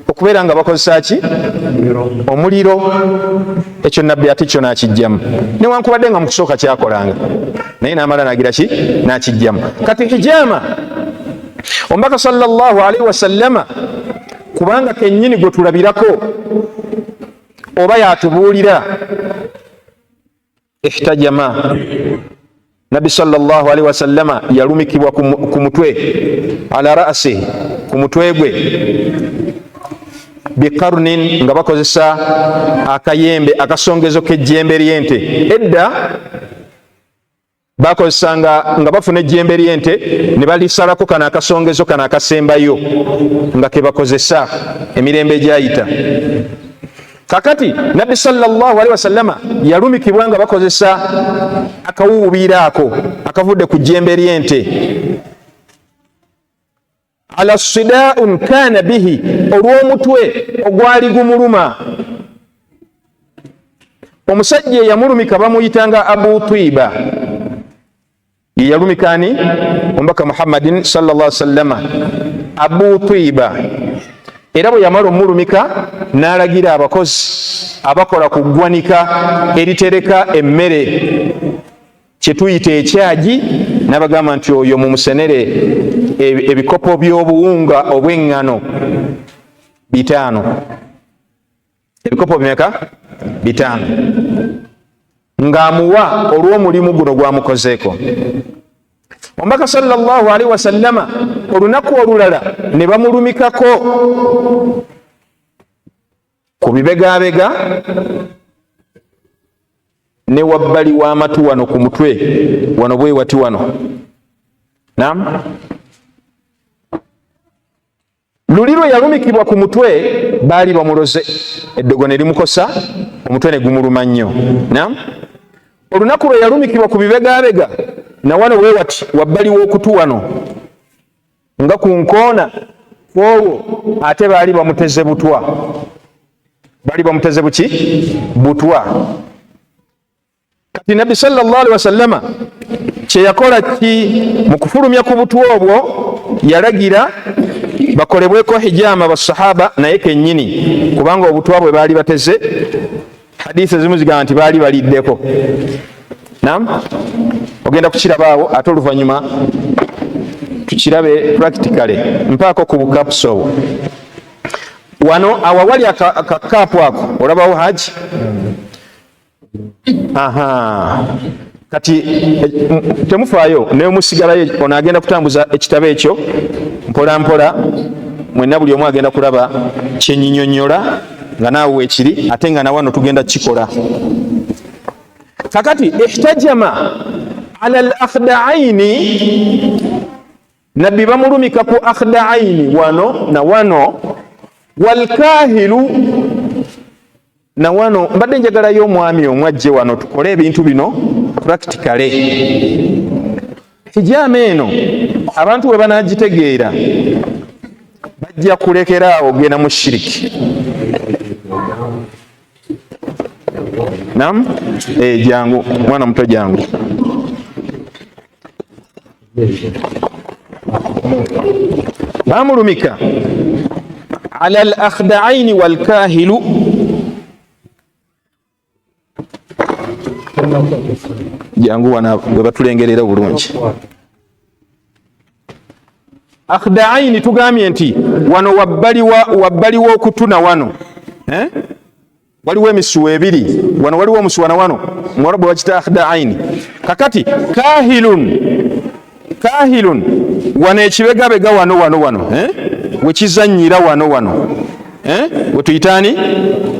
okubeera nga bakozesa ki? Omuliro. Ekyo Nabbi ate kyo n'akijjamu, newankubadde nga mu kusooka kyakolanga, naye n'amala nagira ki? N'akijjamu. Kati hijama, Omubaka sallallahu alaihi wasallama, kubanga kennyini gwe tulabirako oba yatubuulira, ihtajama, Nabbi sallallahu alaihi wasallama yalumikibwa ku mutwe, ala rasihi, ku mutwe gwe, biqarnin, nga bakozesa akayembe, akasongezo k'ejjembe ly'ente. Edda bakozesanga nga bafuna ejjembe ly'ente ne balisalako kano akasongezo kano akasembayo nga kebakozesa emirembe egyayita. Kakati Nabbi sallallahu alaihi wasallama yalumikibwa nga bakozesa akawuubiira ako akavudde ku jjembe ly'ente, ala sidaun kana bihi, olw'omutwe ogwali gumuluma. Omusajja eyamulumika bamuyitanga Abu Twiba. Ye yalumika ani? Omubaka Muhammadin sallallahu sallama, Abu Twiba. Era bwe yamala omulumika, n'alagira abakozi abakola ku ggwanika eritereka emmere, kyetuyita ekyagi, n'abagamba nti oyo mumusenere ebikopo by'obuwunga obw'eŋŋano 5. Ebikopo bimeka? 5, ng'amuwa olw'omulimu guno gwamukozeeko Omubaka sallallahu alaihi wasallama. Olunaku olulala ne bamulumikako ku bibegabega ne wabbali w'amatu wano ku mutwe wano bwe wati wano. Nam luli lwe yalumikibwa ku mutwe, baali bamuloze eddogo ne limukosa omutwe ne gumuluma nnyo. Nam olunaku lwe yalumikibwa ku bibegabega na wano bwe wati wabbali w'okutu wano nga ku nkoona kwolwo, ate baali bamuteze butwa, baali bamuteze buki? Butwa. Kati Nabbi sallallahu alaihi wasallama kyeyakola ki mu kufulumya ku butwa obwo? Yalagira bakolebweko hijama basahaba naye kennyini, kubanga obutwa bwe baali bateze, hadisi ezimu zigamba nti baali baliddeko. Nam ogenda kukirabaawo ate oluvannyuma tukirabe practically. Mpaako ku bukapusi obwo wano awawali akakaapu ako, olabawo haji? Aha, kati temufaayo nemusigalayo, ono agenda kutambuza ekitabo ekyo mpola mpola, mwenna buli omu agenda kulaba kyenyinyonyola nga naawe wekiri, ate nga nawano tugenda kukikola. Kakati ihtajama ala al akhdaaini, Nabbi bamulumika ku akhdaaini wano na wano, walkahilu na wano. Mbadde njagalayo omwami omu ajje wano tukole ebintu bino practically. Hijama eno abantu bwe banagitegeera bajja kulekeraawo genda mu shiriki. Nam jangu mwana muto, jangu. Bamulumika ala al akhdaaini walkahilu. Jangu wana bwe batulengerera obulungi. Akhdaaini tugambye nti wano wabbali w'okutu na wano, eh? Waliwo emisuwa ebiri wano, waliwo omusuwa na wano, muwarabu bakita akhda aini. Kakati kahilun, kahilun wano ekibegabega wano wano wano, eh? Wekizanyira wano wano, eh? Wetuyitaani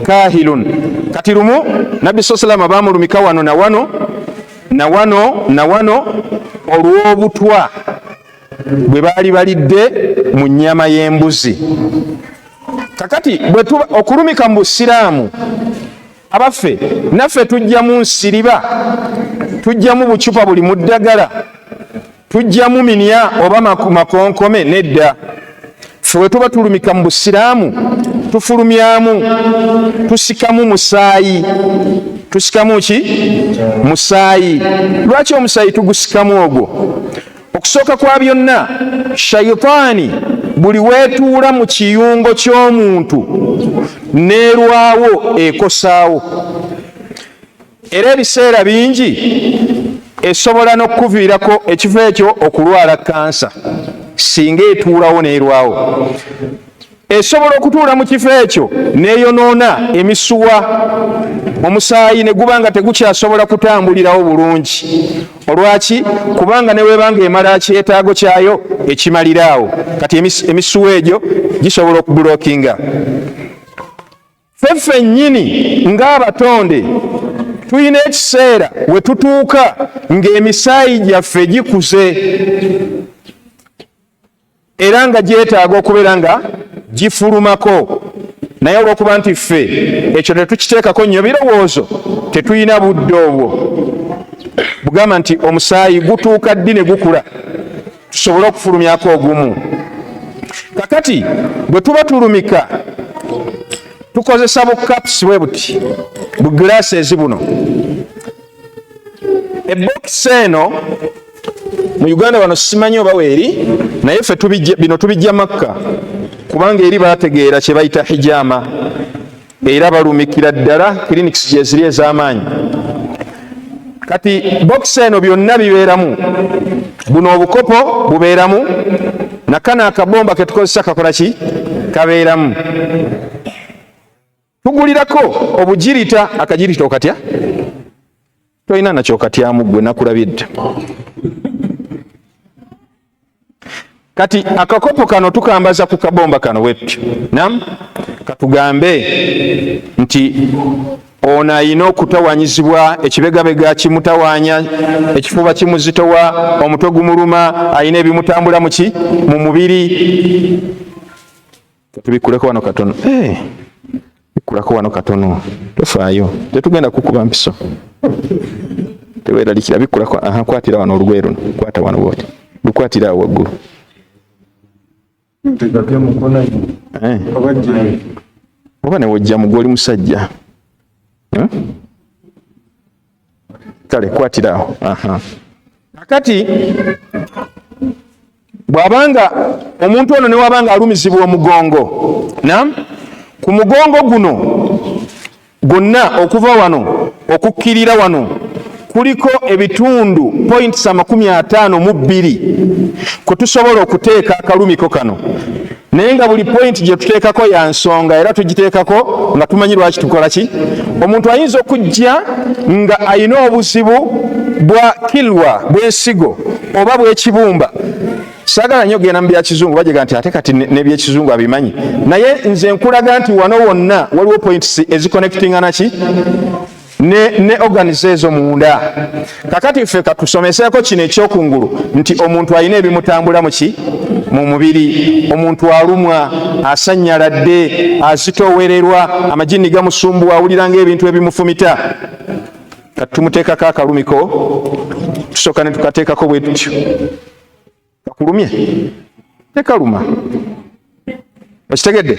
kahilun. Kati lumu Nabbi saa salama bamulumika wano na wano na wano na wano olw'obutwa bwe baali balidde mu nnyama y'embuzi. Kakati bwe tuba okulumika mu busiraamu, abaffe naffe tujjamu nsiriba, tujjamu bucupa buli mu ddagala, tujjamu minya oba makonkome? Nedda. Ffe bwe tuba tulumika mu busiraamu, tufulumyamu, tusikamu musaayi. Tusikamu ki? Musaayi. Lwaki omusaayi tugusikamu ogwo? Okusooka kwa byonna, shayitaani buli weetuula mu kiyungo ky'omuntu neerwawo ekosaawo, era ebiseera bingi esobola n'okukuviirako ekifo ekyo okulwala kansa. Singa etuulawo neerwawo, esobola okutuula mu kifo ekyo neeyonoona emisuwa, omusaayi ne guba nga tegukyasobola kutambulirawo bulungi. Olwaki? Kubanga newebanga emala kyetaago kyayo ekimaliraawo, kati emisuwa egyo gisobola okubulokinga. Ffe ffennyini ng'abatonde tulina ekiseera we tutuuka ng'emisaayi gyaffe gikuze era nga gyetaaga okubeera nga gifulumako, naye olw'okuba nti ffe ekyo tetukiteekako nnyo birowoozo, tetulina budde obwo bugamba nti omusaayi gutuuka ddi ne gukula tusobole okufulumyako ogumu. Kakati bwe tuba tulumika, tukozesa bu cups bwe buti, bu glasses buno. Ebokisi eno mu Uganda wano simanyi oba weeri, naye ffe bino tubijja Makka, kubanga eri bategeera kye bayita hijama era balumikira ddala, clinics gyeziri ez'amaanyi. Kati bokisi eno byonna bibeeramu, buno obukopo bubeeramu, nakano akabomba ketukozesa kakola ki, kabeeramu. Tugulirako obugirita. Akagirita okatya? Tolina nakyo okatyamu gwe, nakulabye dda. Kati akakopo kano tukambaza ku kabomba kano bwetutyo. Nam katugambe nti ono ayina okutawanyizibwa, ekibegabega kimutawanya, ekifuba kimuzitowa, omutwe gumuluma, ayina ebimutambula muki mu mubiri. Tubikuleko wano katono, hey, bikulako wano katono, tofaayo, tetugenda kukuba mpiso, teweeralikira, bikulako. Aha, kwatira wano olugoye luno, kwata wano bwoti, lukwatira awo waggulu. Oba newojja mugwe, oli musajja, Kale kwatira awo. Aha, kakati bw'abanga omuntu ono newabanga alumizibwa omugongo, nam ku mugongo guno gwonna okuva wano okukkirira wano kuliko ebitundu points 52 kwe tusobola okuteeka akalumiko kano, naye nga buli point gye tuteekako ya nsonga era tugiteekako nga tumanyi lwaki tukola ki. Omuntu ayinza okujja nga ayina obuzibu bwa kilwa bw'ensigo oba bw'ekibumba. Saagala nnyo genda mu byakizungu, bajega nti ate kati n'ebyekizungu abimanyi, naye nze nkulaga nti wano wonna waliwo points eziconnectinga naki ne organs ezo munda. Kakati ffe katusomeseeko kino ekyokungulu nti omuntu alina ebimutambula muki mu mubiri, omuntu alumwa, asanyaladde, azitoowererwa, amajini gamusumbuwa, awulira ng'ebintu ebimufumita. Kati tumuteekako akalumiko, tusooka ne tukateekako bwe tutyo. Kakulumye? Tekaluma. Okitegedde?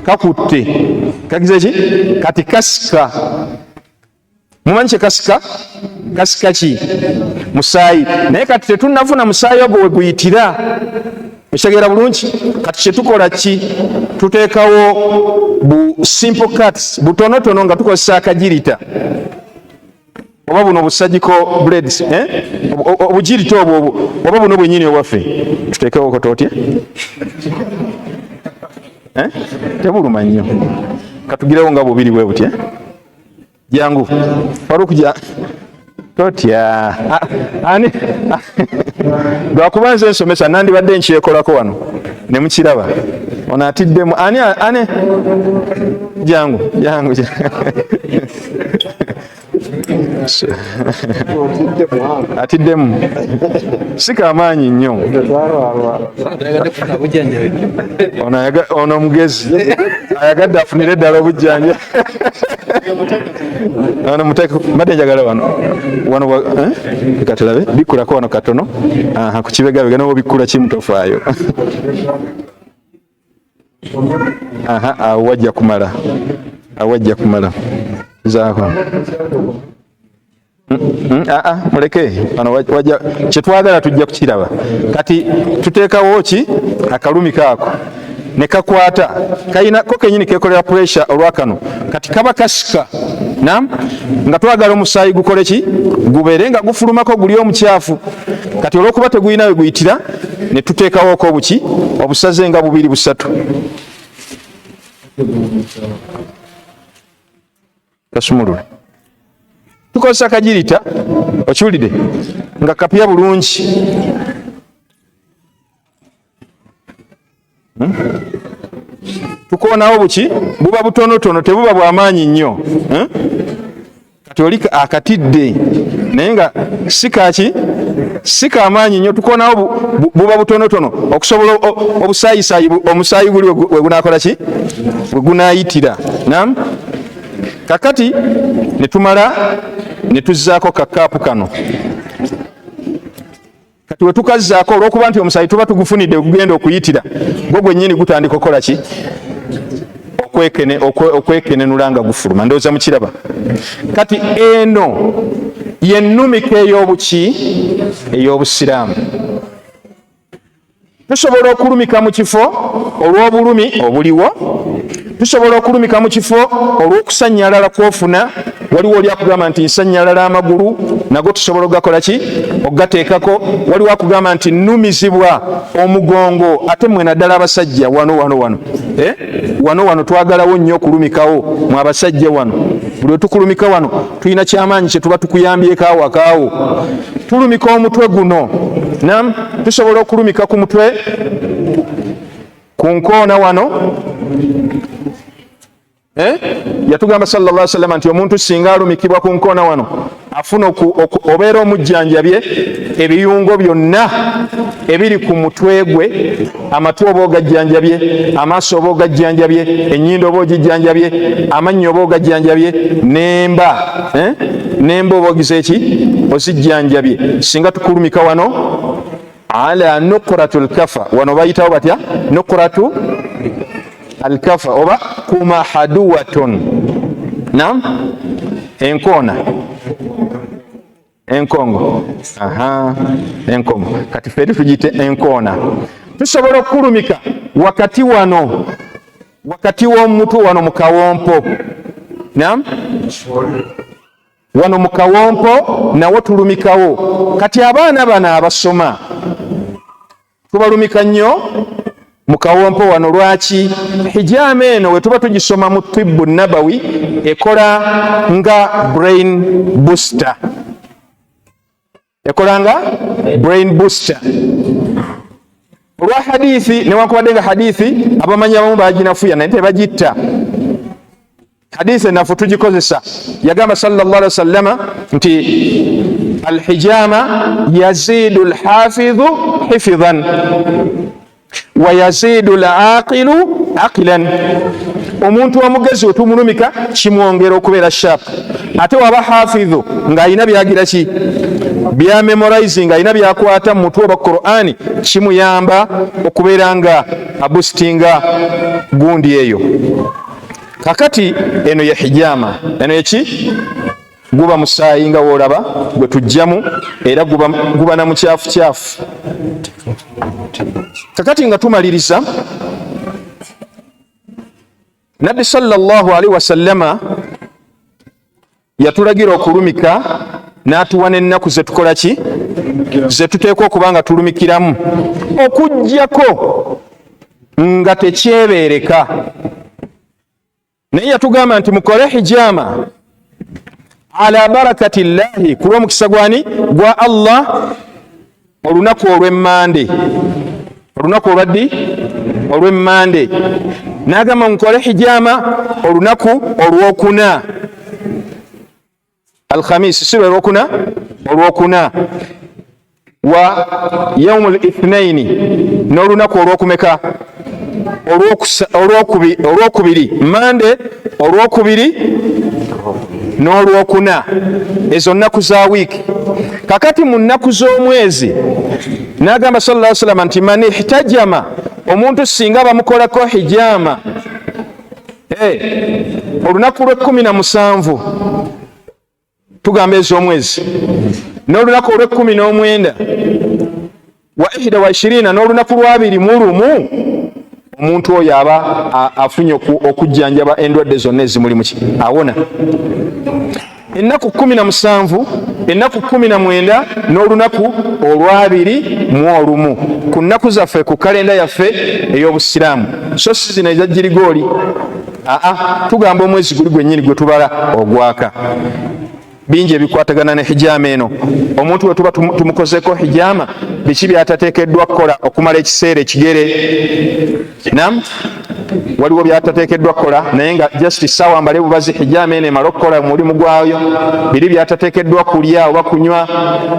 Kakutte, kagize ki? Kati kasika. Mumanyi kye kasika? Kasika ki? Musaayi. Naye kati tetunnafuna musaayi ogwo we guyitira. Okitegeera bulungi? Kati kyetukola ki? Tuteekawo bu simple cuts butonotono nga tukozesa akagirita oba buno busagiko blades, eh? Obugirita obwo oba buno bwenyini obwaffe, tuteekewo kototye, eh? Tebuluma nnyo. Katugirewo nga bubiri bwe buti, eh? Jangu Faruku, ja totya. Ani lwakuba nze nsomesa, nandibadde nkyekolako wano ne mukiraba. Ono atiddemu ani? Ani? Jangu, jangu. Atiddemu, si kamaanyi nnyo. Ono omugezi ayagadde afunire eddala obujjanja. Ono muteeke, mbadde njagala wano wano, eh? Katulabe bikkulako wano katono ku kibegabega, noba obikkula kimu, tofaayo. Aha, awo wajja kumala, awo wajja kumala. Zaako. Aa, muleke wano, wajja kyetwagala tujja kukiraba. Kati tuteekawo ki akalumi kaako ne kakwata kalina ko kenyini kekolera pressure olwakano. Kati kaba kasika nam nga twagala omusaayi gukole ki? Gubeere nga gufulumako guli omukyafu. Kati olwokuba tegulina we guyitira, ne tuteekawoko obuki obusaze nga bubiri busatu. Kasumulule, tukozesa kagirita, okiwulidde nga kapya bulungi. Tukoonawo buki, buba butonotono, tebuba bwamaanyi nnyo. Kati oli akatidde, naye nga si kaki, si kamaanyi nnyo. Tukoonawo buba butonotono okusobola obusaayisaayi, omusaayi guli we gunakola ki, we gunaayitira. Nam kakati ne tumala ne tuzzaako kakaapu kano. Kati we tukazzaako, olw'okuba nti omusaayi tuba tugufunidde gugenda okuyitira, gwo gwennyini gutandika okukola ki? Okwekenenula nga gufuluma. Ndowooza mukiraba. Kati eno yennumika ey'obuki, ey'obusiraamu. Tusobola okulumika mu kifo olw'obulumi obuliwo, tusobola okulumika mu kifo olw'okusanyalala kwofuna. Waliwo oli akugamba nti nsanyalala amagulu, nago tusobola okugakola ki? Okugateekako. Waliwo akugamba nti nnumizibwa omugongo, ate mmwe naddala abasajja wano wano wano, eh? Wano wano twagalawo nnyo okulumikawo mwe abasajja wano. Buli wetukulumika wano tulina kyamaanyi kye tuba tukuyambyeko awakaawo. Tulumika omutwe guno, nam tusobola okulumika ku mutwe ku nkoona wano, eh? Yatugamba sallallahu alaihi wasallam nti omuntu singa alumikibwa ku nkoona wano afuna obeera omujjanjabye ebiyungo byonna ebiri ku mutwe gwe. Amatu oba ogajjanjabye, amaaso oba ogajjanjabye, ennyindo oba ogijjanjabye, amannyo oba ogajjanjabye, nemba, eh? Nemba oba ogize eki, ozijjanjabye singa tukulumika wano ala nuqratu lkafa. Wano bayitawo batya? Nuqratu alkafa oba kumahaduwatun. Nam enkoona, enkongo, aha, enkongo. Kati ffe tugiyite enkoona. Tusobola okukulumika wakati wano, wakati w'omutwe wano mu kawompo. Nam wano mu kawompo nawo tulumikawo. Kati abaana bano abasoma tubalumika nnyo mu kawompo wano. Lwaki? Hijama eno we tuba tugisoma mu tibbu nabawi ekola nga brain booster, ekola nga brain booster olwa hadithi. Newankubadde nga hadithi abamanyi abamu baginafuya, naye tebagitta. Hadithi enafu tugikozesa. Yagamba sallallahu alaihi wasallama nti alhijama yazidu lhafidhu hifidhan wa yazidu laqilu aqilan. Omuntu omugezi wetumulumika kimwongera okubeera sharp, ate waba hafidhu ng'alina byagira ki, bya memorizing, alina byakwata mu mutwe oba Qur'ani, kimuyamba okubeera nga aboostinga gundi eyo. Kakati eno ye hijama. Eno yeki? Guba musaayi nga woolaba gwe tujjamu, era guba na mukyafukyafu. Kakati nga tumaliriza, Nabbi sallallahu alaihi wasallama yatulagira okulumika, n'atuwa n'ennaku zetukola ki, zetuteekwa okuba nga tulumikiramu, okuggyako nga tekyebeereka. Naye yatugamba nti mukole hijama ala barakati llahi, ku lw'omukisa gwani? Gwa Allah, olunaku olw'emmande. Olunaku olwaddi? Olw'emmande. N'agamba mukole hijama olunaku olwokuna, alkhamisi, si lwe lwokuna? Olwokuna. Wa yaumu lithnaini, n'olunaku olwokumeka? Olwokubiri, mande, olwokubiri n'olwokuna, ezo nnaku za wiiki. Kakati mu nnaku z'omwezi n'agamba sallallahu alaihi wasallam nti man ihtajama, omuntu singa bamukolako hijama olunaku lw'e17 tugamba ez'omwezi, n'olunaku olw'e19, wa ihda wa ishirina, n'olunaku lw'21, omuntu oyo aba afunye okujjanjaba endwadde zonna ezimuli muki, awona. Ennaku 17, ennaku 19, n'olunaku olw'21 ku nnaku zaffe, ku kalenda yaffe ey'obusiraamu, so si zino eza Girigooli. Aa, tugamba omwezi guli gwennyini gwe tubala ogwaka. Bingi ebikwatagana ne hijama eno. Omuntu we tuba tumukozeeko hijama, biki byatateekeddwa kukola okumala ekiseera ekigere? Nam, waliwo byatateekeddwa kukola, naye nga just saawa mbale bubazi hijama eno emala okukola omulimu gwayo. Biri byatateekeddwa kulya oba kunywa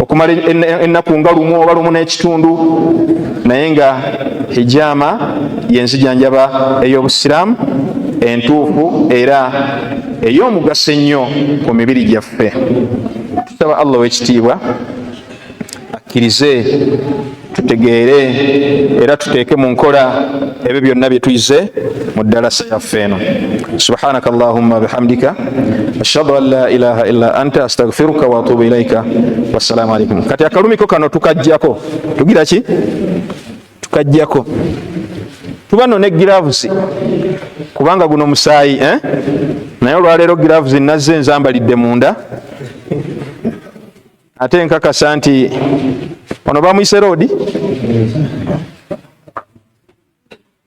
okumala ennaku nga 1 oba 1.5. Naye nga hijama yenzijanjaba ey'obusiraamu entuufu era ey'omugaso ennyo ku mibiri gyaffe. Tusaba Allah ow'ekitiibwa akkirize tutegeere era tuteeke mu nkola ebyo byonna bye tuyize mu ddalasa yaffe eno. Subhanaka allahumma bihamdika, ashhadu an la ilaha illa anta, astaghfiruka wa atubu ilaika. Wassalamu alaikum. Kati akalumiko kano tukajjako, tugira ki? Tukajjako. Tuba no ne gloves, kubanga guno musaayi, eh? Naye olwaleero gloves nazze nzambalidde munda, ate nkakasa nti ono bamuyise roodi,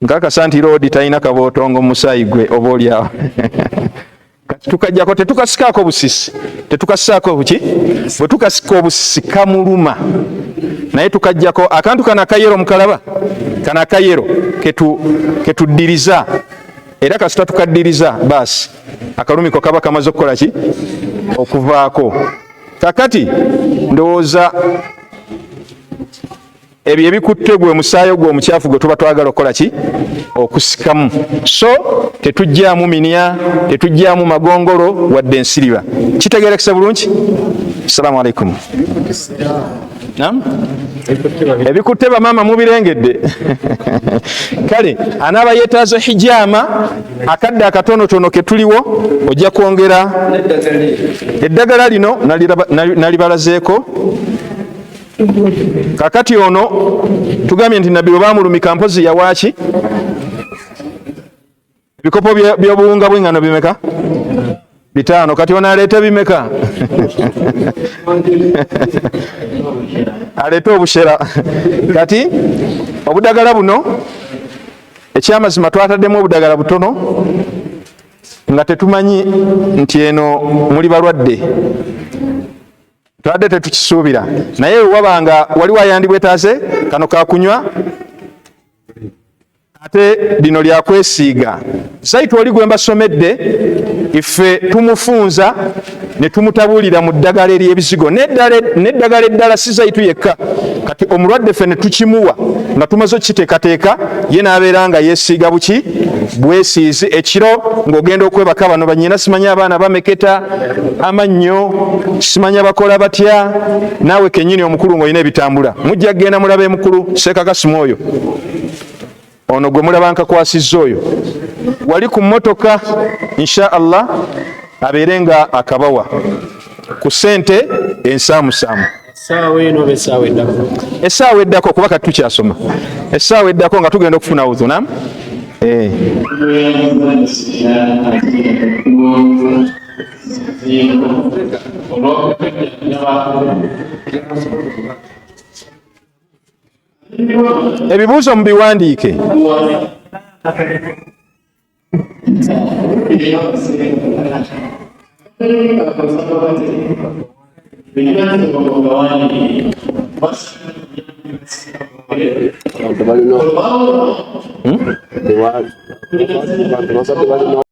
nkakasa nti roodi talina kabootongo musaayi gwe oba oliawo. Kati tukajjako, tetukasikaako busisi, tetukasisaako buki. Bwe tukasika obusisi kamuluma, naye tukajjako akantu kano akayero, mukalaba kano akayero ketuddiriza, era kasita tukaddiriza baasi akalumiko kaba kamaze okukola ki? Okuvaako. Kakati ndowooza ebyo ebikutte gwe musaayi ogwo omukyafu gwe tuba twagala okukola ki? Okusikamu. So tetujjaamu minya, tetujjaamu magongolo wadde ensiriba. Kitegerekese bulungi? Assalamu alaikum. Naam? Ebikutte bamaama mubirengedde. Kale anaaba yeetaaze hijama, akadde akatonotono ketuliwo ojja kwongera eddagala lino nalibalazeeko. Kakati ono tugambye nti nabbi bwe bamulumika mpozi yawaaki ebikopo by'obuwunga bw'engano bimeka? 5. Kati ono aleete bimeka? Aleete obushera. Kati obudagala buno, ekyamazima twataddemu obudagala butono nga tetumanyi nti eno muli balwadde, twadde tetukisuubira, naye wabanga waliwo ayandibwetaaze kano kakunywa, ate lino lyakwesiiga. Zaitu oli gwe mbasomedde, ife tumufunza ne tumutabuulira mu ddagala ery'ebizigo n'eddagala eddala, si zaitu yekka. Kati omulwadde ffe ne tukimuwa nga tumaze okukiteekateeka, ye n'abeera nga yeesiiga buki bwesiizi ekiro ng'ogenda okwebaka. Bano bannyina simanyi abaana bameketa amannyo, simanya bakola batya, naawe kennyini omukulu ng'olina ebitambula. Mujja kugenda mulabe mukulu Seekakasimu oyo, ono gwe mulaba nkakwasizza oyo wali ku mmotoka, insha Allah abeere nga akabawa ku ssente ensaamusaamu. Essaawa eno oba essaawa eddako? Essaawa eddako, kuba kati tukyasoma. Essaawa eddako nga tugenda okufuna wudhu. Nam. Ebibuuzo mubiwandiike. Abantu balina abantu basatu balina.